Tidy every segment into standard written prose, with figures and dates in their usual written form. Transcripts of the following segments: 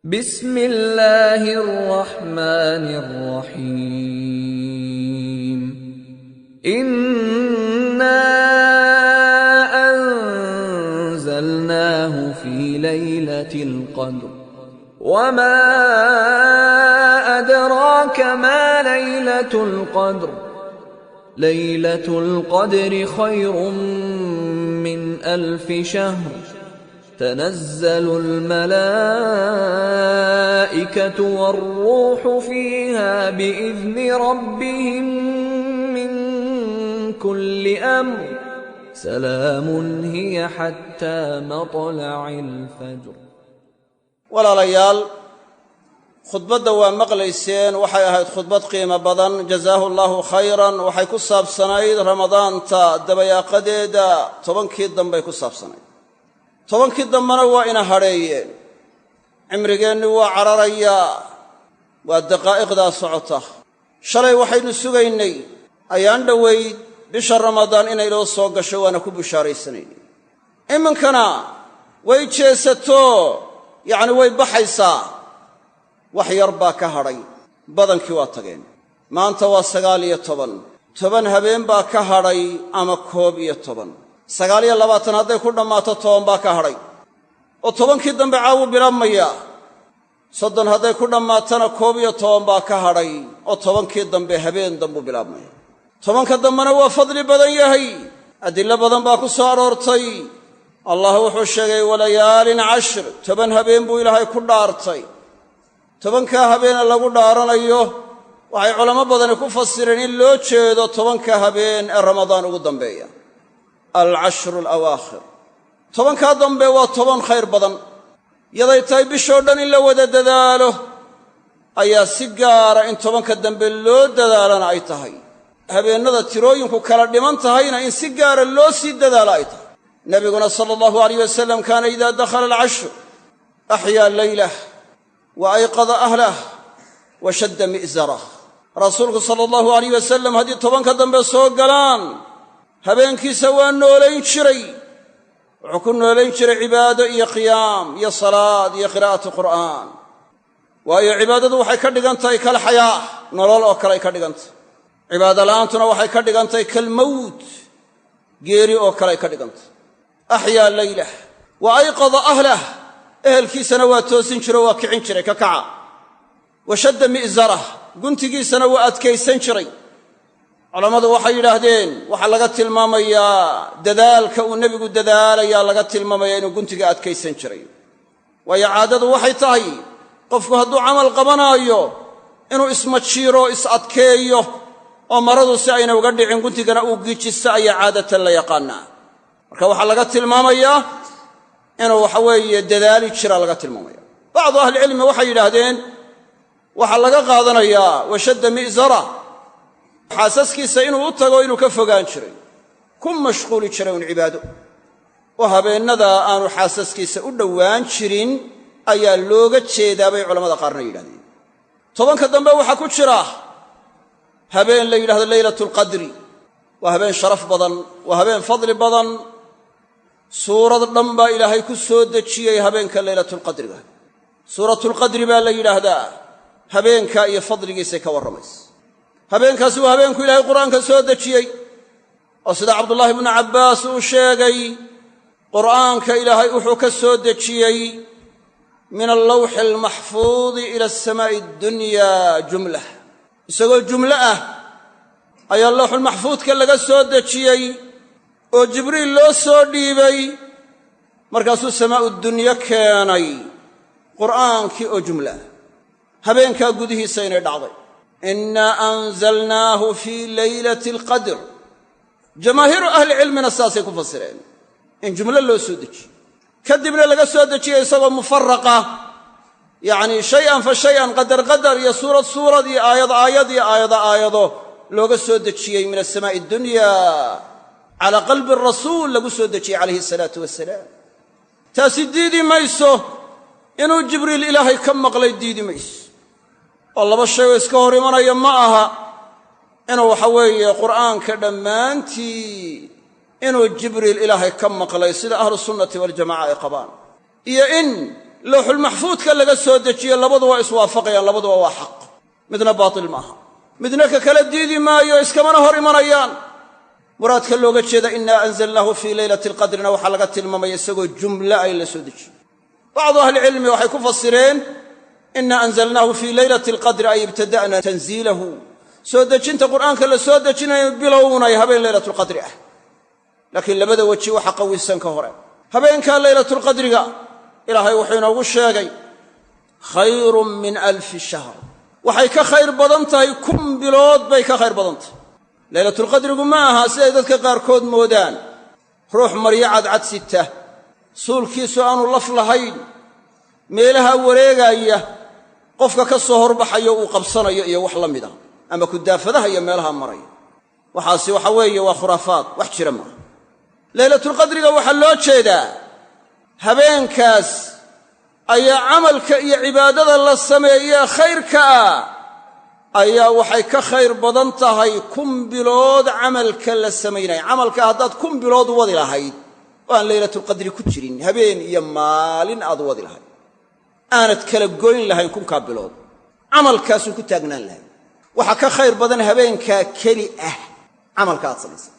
بسم الله الرحمن الرحيم. إنا أنزلناه في ليلة القدر، وما أدراك ما ليلة القدر. ليلة القدر خير من 1000 شهر. تنزل الملائكة والروح فيها بإذن ربهم من كل أمر. سلام هي حتى مطلع الفجر. Walaalayaal, khudbadda waa maqlayseen. Waxay ahayd khudbad qiimo badan, jazaahu allahu khayran. Waxay ku saabsanayd Ramadaanta dabayaaqadeeda, 10kii dambey ku saabsanayd. 10kii dambena waa ina hadheeyeen. Cimrigeenni waa cararayaa, waa daqaa'iqdaa socota. Shalay waxaynu sugaynay ayaan dhoweyd bisha Ramadaan inay loo soo gasho, waana ku bushaaraysanaynay. Iminkana way jeesato, yacni way baxaysaa. Wax yar baa ka hadhay, badankii waa tageen. Maanta waa 19, 10 habeen baa ka hadhay ama 11. 29 hadday ku dhammaato, 10 baa ka hadhay, oo 10kii dambe caawu bilaabmayaa. 30 hadday ku dhammaatana, 11 baa ka hadhay, oo 10kii dambe habeen dambuu bilaabmaya. 10ka dambena waa fadli badan yahay, adillo badan baa ku soo aroortay. Allah wuxuu sheegay walayaalin cashr, 10 habeen buu Ilaahay ku dhaartay. 10kaa habeene lagu dhaaranayo waxay culamo badani ku fasireen in loo jeedo 10ka habeen ee Ramadaan ugu dambeeya, alcashru alawaakhir. 10kaa dambe waa 10 khayr badan. Yaday tahay bishoo dhan in la wada dadaalo, ayaa si gaara in 10ka dambe loo dadaalana ay tahay. Habeennada tirooyinku kala dhiman tahayna in si gaara loo sii dadaalo ay tahay. Nabiguna sala allahu alayh wasalam kaana idaa dakhala alcashr axyaa leylah wa ayqada ahlah wa shadda mi'zarah. Rasuulku sala allahu alayh wasalam haddii 10ka dambe soo galaan, habeenkiisa waa noolayn jiray. Wuxuu ku noolayn jiray cibaado iyo qiyaam iyo salaad iyo qiraa'atu qur'aan, waayo cibaadadu waxay ka dhigan tahay kal xayaa, nolol oo kale ay ka dhigan tahay. Cibaado la'aantuna waxay ka dhigan tahay kalmowt, geeri oo kale ay ka dhigantahay. Axyaa leylah wa ayqada ahlah, ehelkiisana waa toosin jiro, waa kicin jiray, ka kaca. Wa shadda mi'zarah, guntigiisana waa adkaysan jiray. Culammadu waxay yidhaahdeen waxaa laga tilmaamayaa dadaalka uu nebigu dadaalayaa, laga tilmaamaya inuu guntiga adkaysan jiray, waayo caadadu waxay tahay qofku hadduu camal qabanaayo inuu ismajiiro, is adkeeyo, oo maradu si ayna uga dhicin guntigana uu gijisto ayaa caadatan la yaqaanaa. Marka waxaa laga tilmaamayaa inuu waxa weeye dadaali jiraa laga tilmaamaya. Bacdu ahlicilmi waxay yidhaahdeen waxaa laga qaadanayaa washadda mi'zara xaasaskiisa inuu u tago inuu ka fogaan jiray, ku mashquuli jiray un cibaado, oo habeennada aanu xaasaskiisa u dhowaan jirin ayaa looga jeedaa, bay culamada qaarna yidhahdeen. 10ka dambe waxaa ku jira habeen la yidhahdo Leylatulqadri. Waa habeen sharaf badan, waa habeen fadli badan. Suurad dhan baa Ilaahay ku soo dejiyey habeenka Leylatulqadriga. Suuratulqadri baa la yidhaahdaa. Habeenka iyo fadligiisay ka warramaysa. Habeenkaasi waa habeenku Ilaahay Qur'aanka soo dejiyey, oo sida Cabdullaahi ibnu Cabbaas uu sheegay, Qur'aanka Ilaahay wuxuu ka soo dejiyey min allawxi almaxfuudi ila asamaa'i addunyaa jumlah. Isagoo jumlo ah ayaa lawxulmaxfuudka laga soo dejiyey oo Jibriil loo soo dhiibay, markaasuu samaa'u dunyo keenay qur'aankii oo jumlo ah. Habeenkaa gudihiisa inay dhacday, innaa anzalnaahu fii leylati alqadr. Jamaahiiru ahlicilmina saasay ku fasireen, in jumlo loo soo dejiyey, kadibna laga soo dejiyey isagoo mufaraqa, yacni shay-an fa shay-an, qadar qadar iyo suurad suurad iyo aayad aayad iyo aayado aayado looga soo dejiyey min asamaa'i addunya calaa qalbi arasuul lagu soo dejiyey calayhi asalaatu wasalaam. Taasi diidi mayso inuu Jibriil Ilaahay ka maqlay, diidi mayso, oo laba shay oo iska hor imanaya ma aha. Inuu waxa weeye qur'aanka dhammaantii inuu Jibriil Ilaahay ka maqlay, sida Ahlu Sunnati waljamaca ay qabaan, iyo in Lowxulmaxfuudka laga soo dejiyo labadu waa iswaafaqayaan, labaduba waa xaq, midna baatil maaha, midna ka kala diidi maayo, iskamana hor imanayaan. Muraadka looga jeeda innaa anzalnaahu fii leylati alqadrina waxaa laga tilmaamaya isagoo jumla ay la soo dejiyo. Bacdu ahlicilmi waxay ku fasireen innaa anzalnaahu fii leylati alqadri ay ibtada'na tanziilahu, soo dejinta qur'aanka la soo dejinayo bilownay habeen leylatulqadri ah. Laakiin labada weji waxa qawisan ka hore. Habeenkaa leylatulqadriga ilaahay wuxuu inoogu sheegay khayrun min alfi shahr, waxay ka khayr badan tahay 1000 bilood bay ka khayr badan tahay. Leylatulqadrigu ma aha siday dadka qaarkood moodaan ruux maryo cadcad sita, suulkiisu aanu laf lahayn, meelaha wareegaya, qofka ka soo horbaxayo uu qabsanayo iyo wax la mid ah, ama kudaafadaha iyo meelaha maraya. Waxaasi waxa weeye waa khuraafaad, wax jira maaha. Leylatulqadriga waxaa loo jeedaa habeenkaas ayaa camalka iyo cibaadada la sameeye khayrka ah ayaa waxay ka khayr badan tahay 1000 bilood camalka la samaynaya. Camalka haddaad 1000 bilood wadi lahayd oo aan leylatulqadri ku jirin, habeen iyo maalin aad wadi lahayd, aanad kala goyn lahayn 1000 bilood, camalkaasuu ku taagnaan lahayd. Waxaa ka khayr badan habeenkaa keli ah camalka aad samaysay.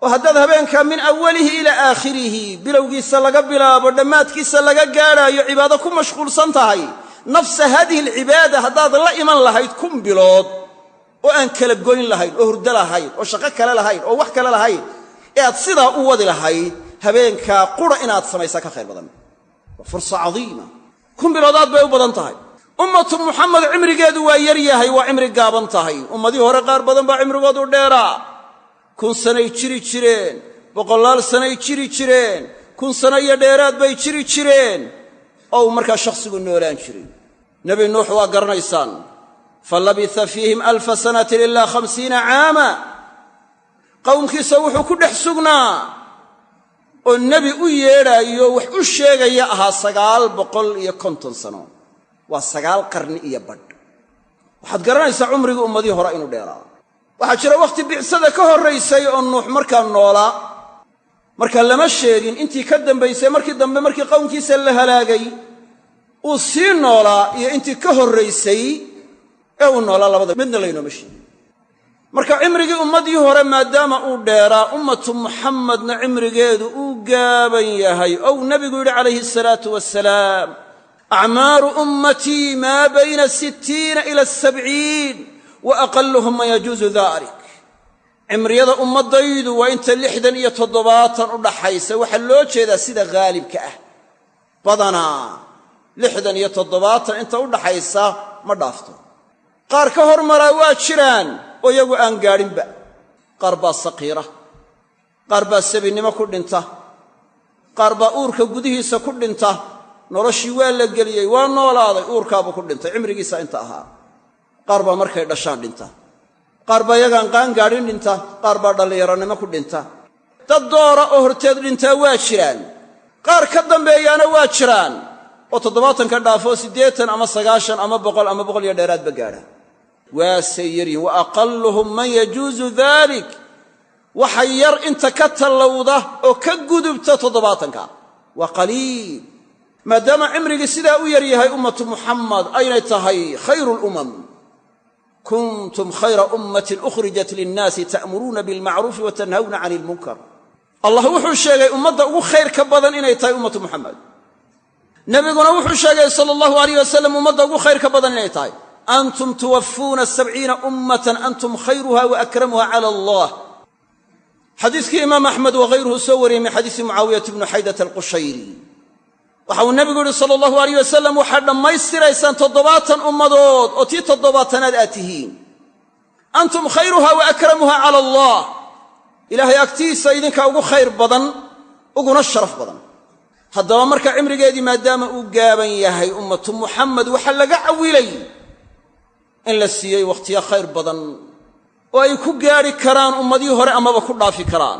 Oo haddaad habeenkaa min awalihi ilaa aakhirihi, bilowgiisa laga bilaabo dhammaadkiisa laga gaadhaayo cibaado ku mashquulsan tahay, nafsa haadihi alcibaada haddaad la iman lahayd 1000 bilood oo aan kala goyn lahayn, oo hurdo lahayn, oo shaqo kale lahayn, oo wax kale lahayn, ee aad sidaa u wadi lahayd, habeenkaa qura inaad samaysaa ka khayr badan. Waa fursa cadiima. 1000 bilood aad bay u badan tahay. Ummatu Muxamed cimrigeedu waa yar yahay, waa cimri gaaban tahay. Ummadii hore qaar badan baa cimrigoodu dheeraa, 1000 sanay jiri jireen, 100 sanay jiri jireen, 1000 sano iyo dheeraad bay jiri jireen, oo uu markaa shakhsigu noolaan jiray. Nebi Nuux waa garanaysaan, fa labitha fiihim 1000 sanatin ilaa 50 caama. Qowmkiisa wuxuu ku dhex sugnaa oo nebi u yeedhaayo wax u sheegaya ahaa 950 sano. Waa 9 qarni iyo badh. Waxaad garanaysaa cumrigii ummadii hore inuu dheeraa. Waxaa jira wakhti bicsada ka horraysay oo Nuux markaa noolaa, markaa lama sheegin intii ka dambaysay. Markii dambe markii qowmkiisa la halaagay uu sii noolaa iyo intii ka horraysay ee uu noolaa, labada midna laynooma sheegin. Marka cimrigii ummadii hore maadaama uu dheeraa, ummatu Muxammadna cimrigeedu uu gaaban yahay, ou nebigu yidhi calayhi asalaatu wasalaam: acmaaru ummatii maa bayna 60 ila 70 wa aqaluhum man yajuusu dalik. Cimriyada ummaddaydu waa inta 60 iyo 70 u dhaxaysa. Waxaa loo jeedaa sida haalibka ah, badanaa 60 iyo 70 inta u dhaxaysa ma dhaafto. Qaar ka hormaraa waa jiraan oo iyagu aan gaadhinba. Qaar baa saqiira, qaar baa sabinnimo ku dhinta, qaar baa uurka gudihiisa ku dhinta. Noloshii waa la geliyey, waa noolaaday, uurkaabuu ku dhintay, cimrigiisa inta ahaa. Qaar baa markay dhashaan dhinta, qaar baa iyagaan qaangaadhin dhinta, qaar baa dhallinyaronimo ku dhinta. Dad doora oo horteed dhintaa waa jiraan, qaar ka dambeeyaana waa jiraan oo 70 ka dhaafo 80 ama 90 ama 100 ama 100 iyo dheeraadba gaadha. Waasay yaryihin. Wa aqaluhum man yajuusu dalik, waxa yar inta ka tallowda oo ka gudubta 70ka, waa qaliil. Maadaama cimrigii sidaa u yar yahay ummatu Muxamed aynay tahay khayru lumam. Kuntum khayra ummatin ukhrijat linnaasi ta'muruuna bilmacruufi wa tanhawna cani ilmunkar. Allah wuxuu sheegay ummadda ugu khayrka badan inay tahay ummatu Muxamed. Nebiguna wuxuu sheegay sala allahu alayh wasalam ummadda ugu khayrka badan inay tahay. Antum tuwafuuna 70 ummatan antum khayruha wa akramuha cala allah. Xadiiskii imaam Axmed waghayruhu soo wariyey min xadiisi Mucaawiyata bni Xaydata alqushayri, waxa uu nebigu yihi sala allahu alayh wasalam: waxaad dhammaystiraysaan 70 ummadood oo tii 70aad aad tihiin. Antum khayruha wa akramuha cala allah, ilaahay agtiisa idinkaa ugu khayr badan uguna sharaf badan. Haddaba marka cimrigeedii maadaama uu gaaban yahay ummatu Muxamed, waxaa laga cawilay in la siiyey wakhtiyo khayr badan oo ay ku gaadhi karaan ummadii hore amaba ku dhaafi karaan.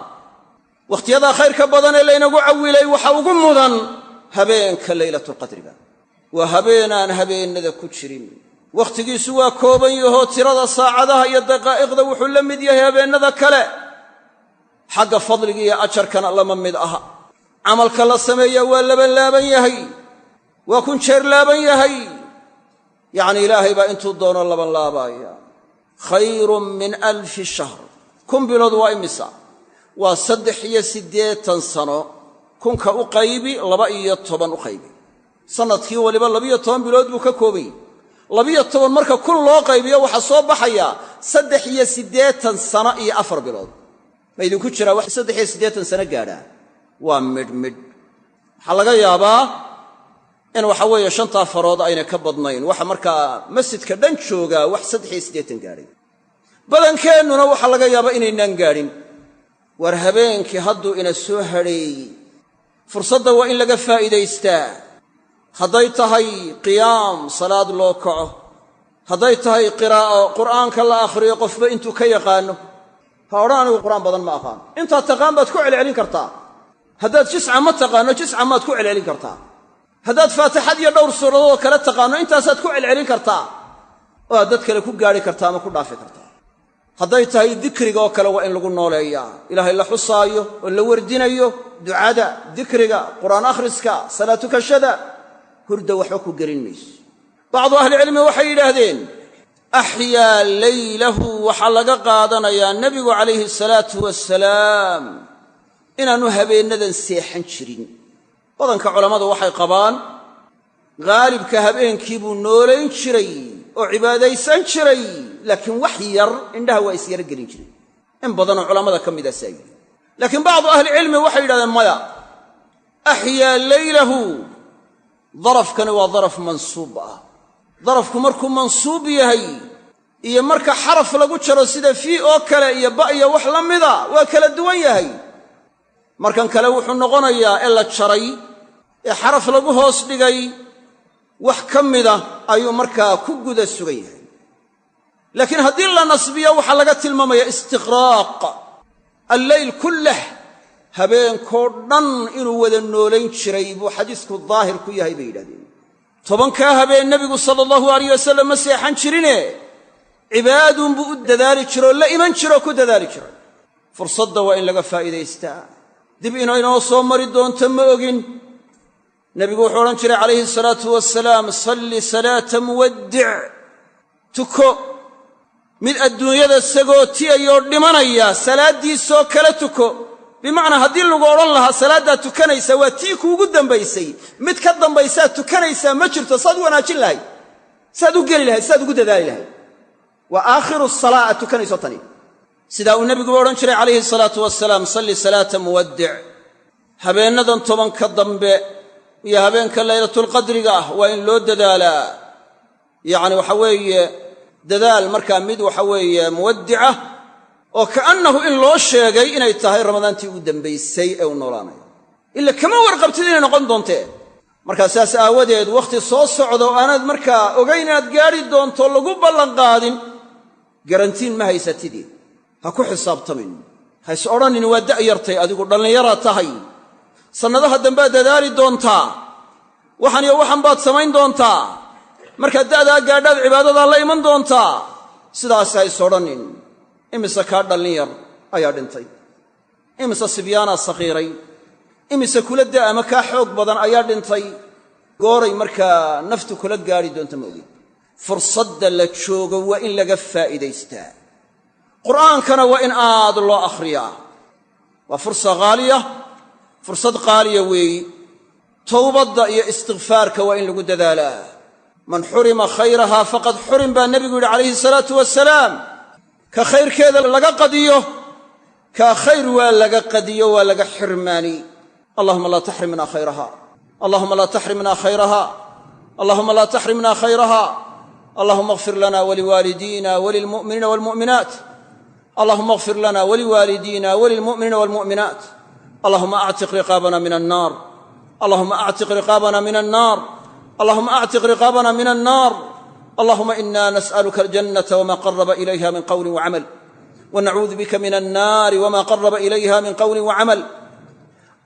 Wakhtiyadaa khayrka badan ee laynagu cawilay waxa ugu mudan habeenka leylatulqadriga. Waa habeenaan habeennada ku jirin, wakhtigiisu waa kooban yahoo tirada saacadaha iyo daqaa'iqda wuxuu la mid yahay habeennada kale. Xagga fadliga iyo ajarkana lama mid aha. Camalka la sameeyaa waa labanlaaban yahay. Waa 1000 jeer laaban yahay. Yacni Ilaahay baa intuu doono laban laabaaya. Khayrun min 1000 shahr. 1000 bilood waa imisa? Waa 83 sano. 1000ka u qaybi 12 u qaybi. Sanadkii waliba 12 bilood buu ka kooban yahay. 12 marka 1000 loo qaybiyo waxaa soo baxaya 83 sano iyo 4 bilood. Ma idinku jiraa wax 83 sano gaadhaa? Waa midhmidh. Waxaa laga yaabaa in waxa weeye 5 farood ayna ka badnayn. Waxa markaa masjidka dhan joogaa wax 83 gaadhay. Badankeennuna waxaa laga yaabaa inaynaan gaadhin. War habeenkii hadduu ina soo hadheeyey, fursadda waa in laga faa'iidaystaa. Hadday tahay qiyaam salaad loo kaco, hadday tahay qiraa'o qur'aanka la akhriyo qofba intuu ka yaqaano. Ha odhan anigu qur'aan badan ma aqaan. Intaad taqaan baad ku celcelin kartaa. Haddaad jisca ma taqaano, jisca maad ku celcelin kartaa. Haddaad faatixad iyo dhowr suuradood kale taqaano, intaasaad ku celcelin kartaa. Oo aad dad kale ku gaadhi kartaa ama ku dhaafi kartaa. Hadday tahay dikriga oo kale waa in lagu nooleeyaa. Ilaahay la xusaayo oo la wardinayo, ducada, dikriga, qur'aan akhriska, salaad tukashada, hurda waxba ku gelin mayso. Bacdu ahlicilmi waxay yidhaahdeen axyaa leylahu waxaa laga qaadanayaa nebigu calayhi salaatu wasalaam inaannu habeennadan seexan jirin. Badanka culammadu waxay qabaan haalibka habeenkii buu noolayn jiray oo cibaadaysan jiray, laakiin wax yar indhaha waa isyaro gelin jiray. In badanoo culammada ka midaasaa yidhi. Laakiin bacdu ahlicilmi waxay yidhahdeen maya, axyaa leylahu darafkani waa daraf mansuub ah. Darafku markuu mansuub yahay iyo marka xaraf lagu jaro sida fii oo kale iyo ba iyo wax la mida waa kala duwan yahay. Markan kale wuxuu noqonayaa ee la jaray ee xaraf lagu hoos dhigay wax ka mida ayuu markaa ku guda sugan yahay. Laakiin haddii la nasbiyo waxaa laga tilmaamayaa istiqraaq alleyl kullah, habeenkoo dhan inuu wada noolayn jiray buu xadiisku daahir ku yahay bay yidhahdeen. 10 habeen nebigu sala allahu alayh wasalam ma seexan jirine, cibaadunbuu u dadaali jiroo la iman jiroo ku dadaali jiray. Fursadda waa in laga faa'iidaystaa. Dib inaynoo soo mari doonto ma ogin. Nebigu wuxuu odhan jiray calayhi salaatu wasalaam, salli salaata muwaddic, tuko mid adduunyada sagootiyayoo dhimanaya salaaddiisoo kale tuko. Bimacnaa haddii lagu odhan lahaa salaaddaad tukanaysaa waa tii kuugu dambaysay, mid ka dambaysaad tukanaysaa ma jirto, saad u wanaajin lahayd, saad u geli lahayd, saad ugu dadaali lahayd. Waa aakhiru salaa aad tukanayso tani. Sidaa uu nebiguba odhan jiray calayhi salaatu wasalaam, salli salaata muwaddic. Habeennadan 10 dambe iyo habeenka laylatulqadriga ah waa in loo dadaalaa. Yacni waxa weeye dadaal markaa mid waxa weeye muwaddicah oo ka'annahu in loo sheegay inay tahay ramadaantii ugu dambaysay ee uu noolaanayo. Ila kama warqabtid inay noqon doontee. Markaa saas aawadeed wakhti soo socda oo aanaad markaa ogayn inaad gaadhi doonto lagu ballanqaadin, garantiin ma haysatidii. Ha ku xisaabtamin, ha is odhanin waa da'yartay, adigu dhallinyaraa tahay, sannadaha dambaad dadaali doontaa, waxan iyo waxan baad samayn doontaa, markaad da'daa gaadhaad cibaadadaa la iman doontaa. Sidaas ha is odhanin. Imise kaa dhallin yar ayaa dhintay, imise sibyaanaa sakhiiray, imise kula da' ama kaa xoog badan ayaa dhintay. Gooray markaa naftu kula gaadhi doonta ma ogin. Fursadda la joogo waa in laga faa'iidaystaa. Qur'aankana waa in aad loo akhriyaa. Waa fursa haaliya, fursad qaaliya weeyi. Towbadda iyo istikfaarka waa in lagu dadaalaa. Man xurima khayrahaa faqad xurim baa nebigu yidhi calayhi salaatu wasalaam. Ka khayrkeeda laga qadiyo, kaa khayr waa laga qadiyo, waa laga xirmaani. Allahuma laa taxrimna khayraha, allahuma laa taxrimna khayraha, allahuma laa taxrimna khayraha. Allahuma اغfir lana waliwaalidiina walilmu'miniina walmu'minaat. Allahuma اغfir lana waliwaalidiina walilmu'miniina walmu'minaat. Allahuma actiq riqaabana min annaar. Allahuma actiq riqaabana min annaar. Allahuma actiq riqaabana min annaar. Allahuma ina nas'aluka aljannata wma qaraba ilayha min qawlin wacamal, wanacuudu bika min annaari wma qaraba ilayha min qawlin wacamal.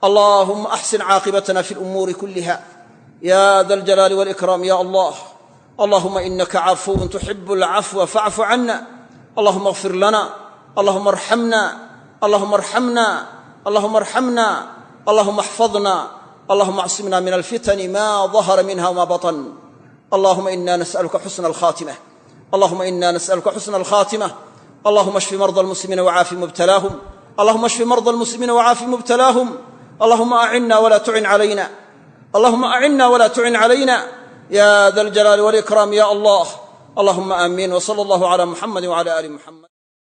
Allahuma axsin caaqibatna fi lumuuri kuliha ya da aljalaali walikraam ya allah. Allahuma inaka cafuwun tuxibu alcafwa facfu cana. Allahuma اغfir lana, allahuma arxamna, allahuma arxamna, allahuma arxamna, allahuma axfadna, Allahuma acsimna min alfitani ma dahara minha wma batan. Allahuma ina nas'aluka xusna alkhatima. Allahuma ina nas'aluka xusna alkhatima. Allahuma ashfi marda almuslimiina wacaafi mubtalaahum. Allahuma ashfi marda almuslimiina wacaafi mubtalaahum. Allahuma acinna wla tucin calayna. Allahuma acinna wla tucin calayna ya da aljalaali walikraam ya allah. Allahuma aamiin. Wsala allahu cala muxamadi wcala ali muxamed.